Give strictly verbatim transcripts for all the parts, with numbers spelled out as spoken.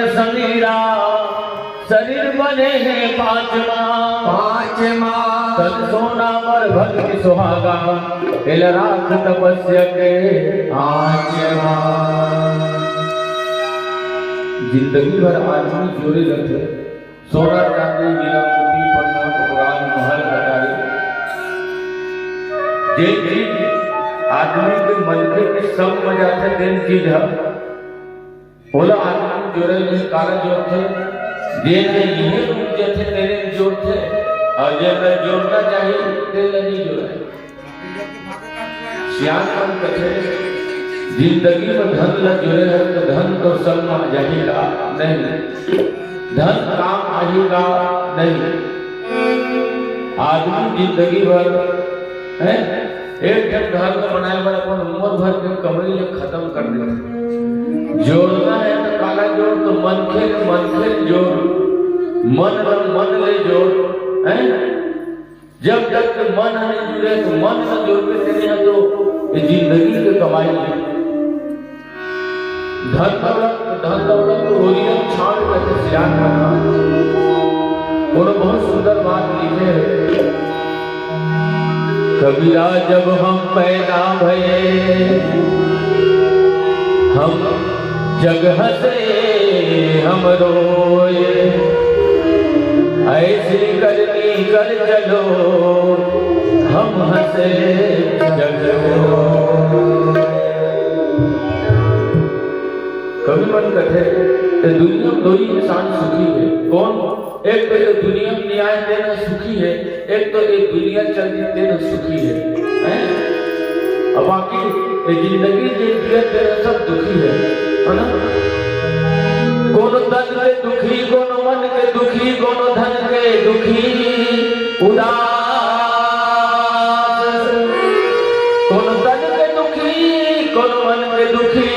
समीरा, शरीर बने हे पाँचमा। पाँचमा। तन सोना बर भक्ति सुहागा, एला राख तपस्या के आँचमा। जिंदगी भर आदमी जोरे रथे, सोना चांदी हीरा मोती पन्ना उपरान महल अटारी। जे चीज आदमी के, मनखे के सब म जाथे, तेन चीज ह ओला आदमी जोरे नहीं, काला जोरथे। जेन ह इहे रुक जथे, तेने जोरथे, अउ जेन ल जोरना चाही, तेन ल नहीं जोरे। सियान मन कथे, जिंदगी म धन ल जोरे हस त धन तो संग म जाही का? नहीं। धन काम आही का? नहीं। आदमी जिंदगी भर, हैं, एक ठन घर ल बनाए बर अपन उम्र भर के कमई ल खतम कर देथे। जोरना हे त काला जोर, तो मनखे ले मनखे ले जोर, मन ल मन ले जोर, हैं? जब तक के मन ह नइ जुड़े, तो मन ल जोड़बे तेने ह तो ये जिंदगी के कमाई हे। धन दौलत, धन दौलत तो ओरियन छांड़ कथे सियान मन ह। कोनो बहुत सुंदर बात लिखे हे। कबीरा जब हम पैदा भए, हम जग हँसे हम रोए, ऐसी करनी कर चलो, हम हँसे जग रोए। कवि मन कथे, "ए दुनिया म दोई इंसान सुखी हे।" कोन? एक तो ये दुनिया म नइ आए, तेन ह सुखी हे, एक तो ये दुनिया चल दी, तेन ह सुखी हे, हैं? अब बाकी ये जिंदगी जे जिए, तेन ह सब दुखी हे, है ना? कोनो तन के दुखी, कोनो मन के दुखी, कोनो धन के दुखी, उदास। कोनो तन के दुखी, कोनो मन के दुखी,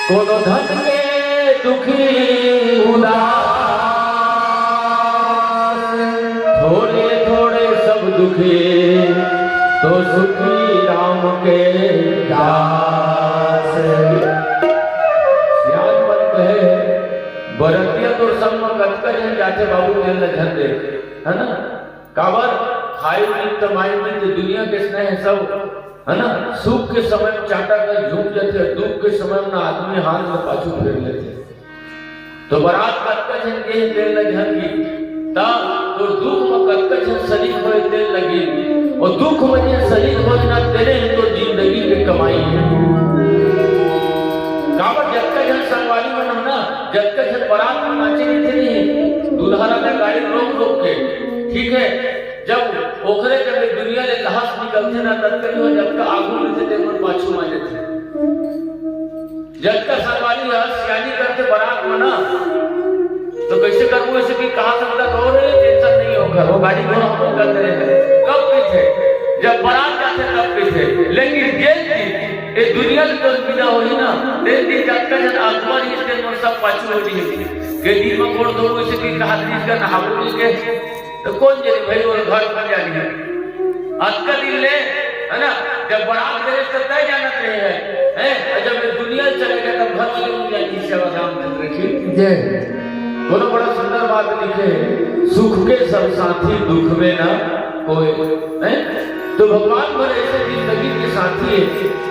कोनो धन के दुखी उदास, थोड़े थोड़े सब दुखी, तो सुखी राम के दास। सियान मन कहे, बरतिया तोर संग म कतका झन जाथे बाबू, तेन ल झन दे, है ना? काबर? खाए पीन, कमाए पीन, तो दुनिया के स्नेह हे सब, है ना? सुख के समय म चाटा कर झूम जथे, दुख के समय म ना आदमी हाथ ल पाछू फेर लेथे। तो बरात कतका झन गे हे, तेन ल झन गिन, त तोर दुख म कतका झन शरीक होए, तेन ल गिन। अउ दुख म जेन शरीक होए ना, तेने ह तोर जिंदगी के कमाई हे। काबर? जतका झन संगवारी मन हो ना, जतका झन बरात म नाचे रहिथे नहीं, दूल्हा राजा गाड़ी रोक रोक के, ठीक है, जब ओखरे जब ये दुनिया ले लहस निकलथे ना, ततका जो जतका आगू रहिथे, तेमन पाछू म आ जथे। जतका संगवारी ह सियानी करथे बरात म ना, तो कइसे करबो, अइसे कि कहा सकता, "ओ रे, टेंशन नहीं होकर, वो गाड़ी घोड़ा अपन करते रहे।" कब पीथे? जब बरात जाथे तब पीथे। लेकिन जेन दिन ये दुनिया ले तुरंत विदा होही ना, तेन दिन जतका झन आत्मा रहिस, तेमन सब पाछू हो जही। के दिन म गोड़ धोबो, अइसे कि कहा दिन का नहाबो मिल के, तो कोन जनी भाई, वो घर म जानी हे। अतका दिन ले, है ना, जब बरात गए तो तय जानत रहे हैं, हैं? और जब ये दुनिया चले गए, तब घर वाले उन जानी। सेवा रामचंद्र की जय। बड़ा, बड़ा सुंदर बात लिखे, "सुख के सब साथी दुख में ना कोई", हैं? तो भगवान भर ऐसे जिंदगी के साथी हे,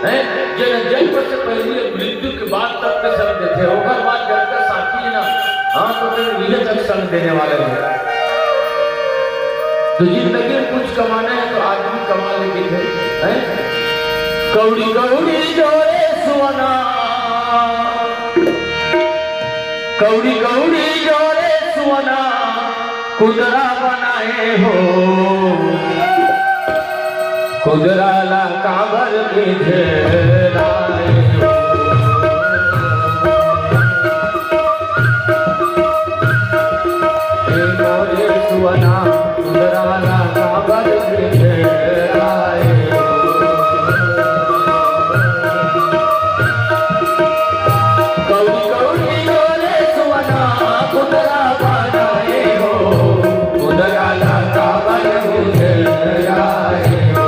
हैं? जेन जन्म से पहले मृत्यु के बाद तक के संग देथे, ओकर बाद जब तक साथी हे ना, हाँ, तो फिर इहे तक संग देने वाले हैं। तो जिंदगी में कुछ कमाना है तो आदमी कमा लेके है, हैं? कौड़ी कौड़ी जोरे सुअना, कौड़ी कौड़ी जोरे सुअना, कुदरा बनाए हो, कुदरा ला काबर बिझराए हो। ए मोरे सुअना, कुदरा ला काबर बिझराए हो। कौड़ी कौड़ी जोरे सुअना, कुदरा बनाए हो, कुदरा ला काबर बिझराए हो।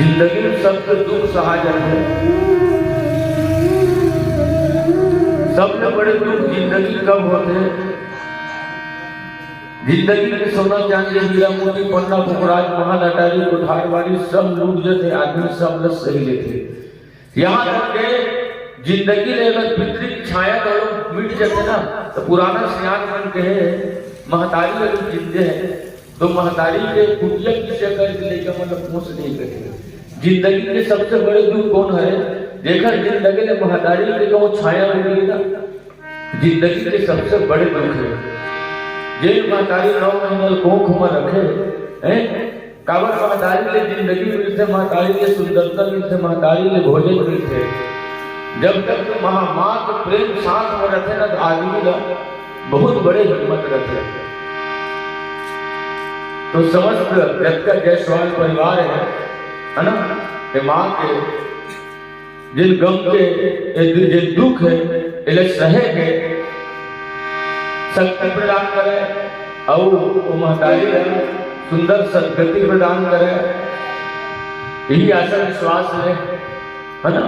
जिंदगी में सबसे दुख सहा जाथे। सबले बड़े दुख जिंदगी कब होथे? जिंदगी में सोना चांदी, हीरा मोती, पन्ना पुखराज, महान अटारी, कोठार बाड़ी सब लूट जथे, आदमी सब ल सही लेथे। यहाँ तक के जिंदगी ले अगर पितरी की छाया घलो मिट जथे ना, तो पुराना सियान मन कहे, महतारी अगर जिंदे हे, तो महतारी के कुटिया पीछे करके लइका मन ल पोस नहीं सके। जिंदगी के सबसे बड़े दुख कौन है? जेकर जिंदगी ले महतारी के कहूँ छाया मिल गे ना, जिंदगी के सबसे बड़े दुख है। जेन महतारी नौ महीना कोख में रखे, हैं? काबर महतारी ले जिंदगी मिलथे, महतारी ले सुंदरता मिलथे, महतारी ले भोजन मिलथे। जब तक माँ, माँ के प्रेम साथ में रथे ना, तो आदमी ला बहुत बड़े हिम्मत रथे। तो समस्त जगत का जायसवाल परिवार है, है ना? ये माँ के जिन गम के, ए दु-, जे दुख हे, एला सहे के शक्ति प्रदान करे, अउ ओ महतारी ला सुंदर सदगति प्रदान करे, यही आशा विश्वास हे, है ना?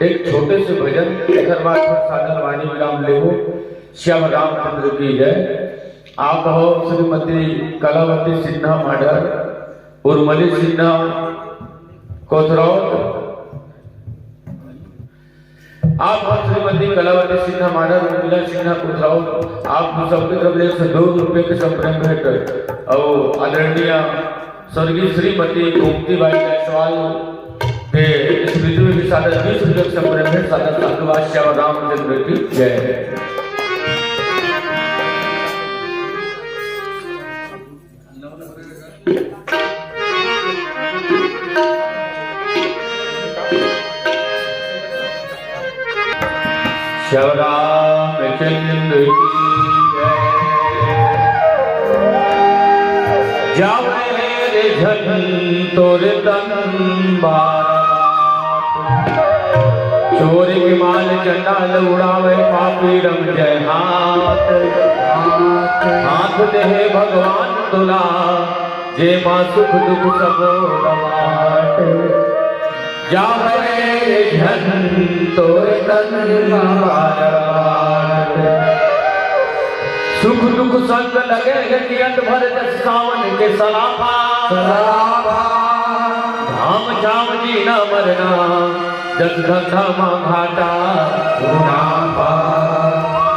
एक छोटे से भजन, एकर बाद फिर सादर वाणी विराम लेबो। श्याम रामचंद्र की जय। आप हो श्रीमती कलावती सिन्हा माडर, उर्मली सिन्हा कोथरौद, आप श्रीमती कलावती सिन्हा माडर, उर्मिला सिन्हा कोथरौद, आप सबके तरफ ले एक सौ दो रुपये के संप्रेम भेंट अउ आदरणीय स्वर्गीय श्रीमती गोमती बाई जायसवाल के स्मृति में भी सादर बीस रुपये के संप्रेम भेंट, सादर साधुवाद। श्याम रामचंद्र की जय। श्याम रामचंद्र की जय। जावै रे झन तोर तन बार बार। चोरी के माल चंडाल उड़ावे, पापी रंग जय हाथ। हाथ। हाथ दे हे भगवान तोला, जे मा सुख दुख सब बांट। जावै झन तोर तन बार बार। सुख दुख संग लगे हे जियत भर जस सावन के सलाफा। सलाफा। घाम छाँव जीना मरना जस धंधा मा घाटा मुनाफा।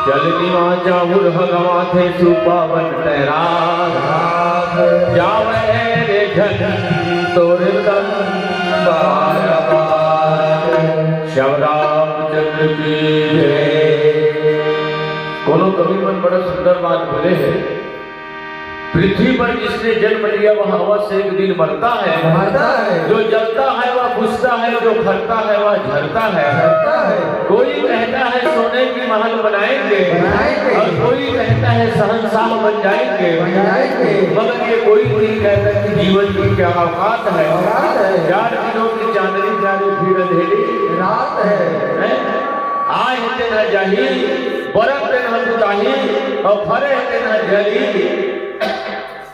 चलनी मा चाहुर हगवा थे सुपावन तैराग। राग। जावे रे झन तोर तन बार बार। श्याम रामचंद्र की जय। कोनो कवि मन बड़ा सुंदर बात बोले हे, पृथ्वी पर जिसने जन्म लिया वह अवश्य एक दिन मरता है। मरता है। जो जलता है वह बुझता है, जो खरता है वह झरता है। झरता है। कोई कहता है सोने की महल बनाएंगे, बनाएंगे। और कोई कहता है शहंशाह बन जाएंगे। बन जाएंगे। मगर ये कोई नहीं कहता कि जीवन की क्या औकात है। औकात है। चार दिनों की चांदनी प्यारी फिर अंधेरी रात है। हैं? आए तेन ह जाही, बरत तेन ह बुताही, अउ फरे तेन ह जली,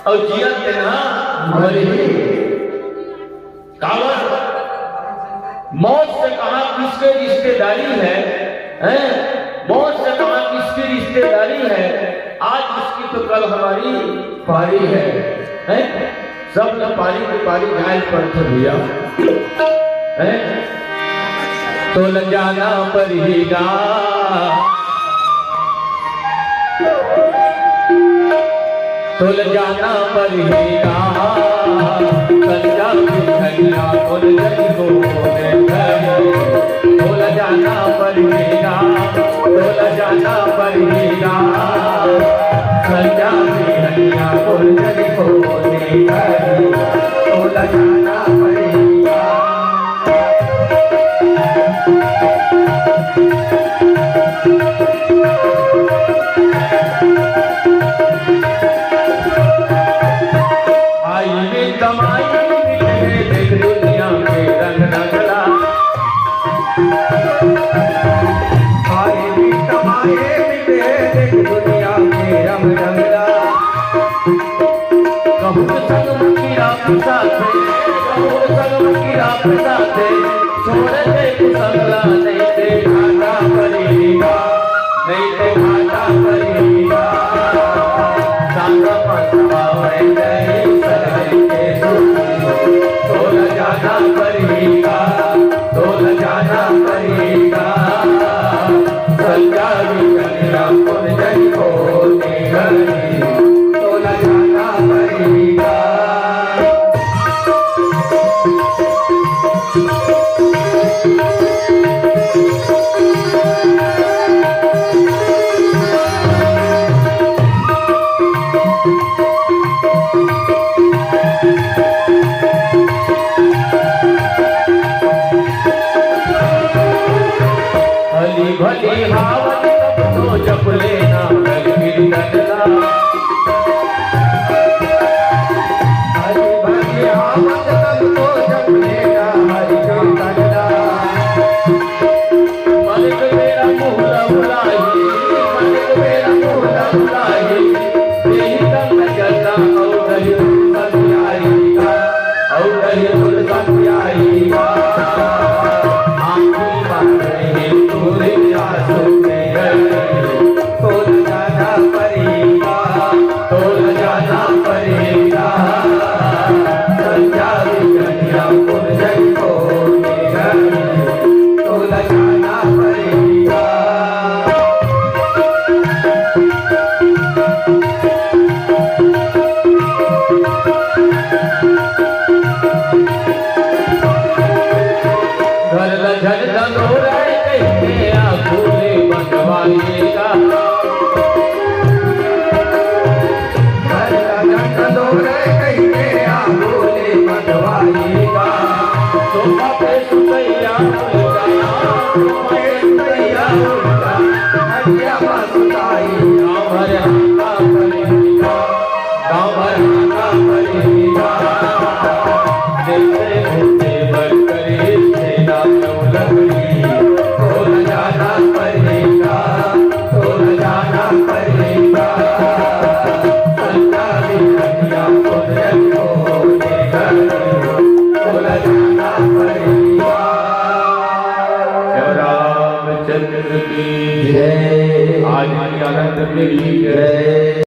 अउ जियत तेन ह मरही। काबर? मौत से कहाँ किसके रिश्तेदारी है, हैं? मौत से कहाँ किसकी रिश्तेदारी है? आज उसकी तो कल हमारी पारी है, हैं? सब ल पारी के पारी जाए ल पड़थे भैया, हैं? तोला जाना पड़ही गा, तोला जाना पड़ही गा, संजा बिछनिया मोर जनी हो रे घरी। तोला जाना पड़ही गा, तोला जाना पड़ही गा, संजा बिछनिया मोर जनी हो रे घरी। तोला जाना पड़ही गा। आई में कमाई मिले देख दुनिया के रंग रंगला। आई में कमाई मिले देख दुनिया के रंग रंगला। कहूँ संग मकीरा फंसा थे, कहूँ संग मकीरा फंसा थे, छोड़ दे कुसंगला नहीं ते घाटा पड़ही गा, नहीं ते घाटा पड़ही गा। सादा पतवा में नहीं सगाई के सूरज, तोला जाना पड़ही गा, तोला जाना पड़ही गा। संजा बिछनिया मोर जनी हो रे घरी, तोला जाना पड़ही गा। भली भली हावत तब तो जप लेना लग गिर डंडला। भली भली हावत तब तो जप लेना हरि गिर डंडला। मालिक मेरा मुहला बुलाई, मालिक मेरा मुहला बुलाई। तेरी तन जलता और गली तुलसन प्यारी का, और गली तुलसन प्यारी का। आँखी मारे तोरे आंसू में गली, तोला जाना पड़ही गा, तोला जाना पड़ही गा। संजा बिछनिया मोर जनी हो रे घरी, तोला जाना पड़ही गा। घर ल झन दलोरा कहिके आगू ले बंधवाए गा। घर ल झन दलोरा कहिके आगू ले बंधवाए गा। सोफा पे सुतैया उल्टा, सोफा पे सुतैया उल्टा, खटिया मा सुताई। गाँव भर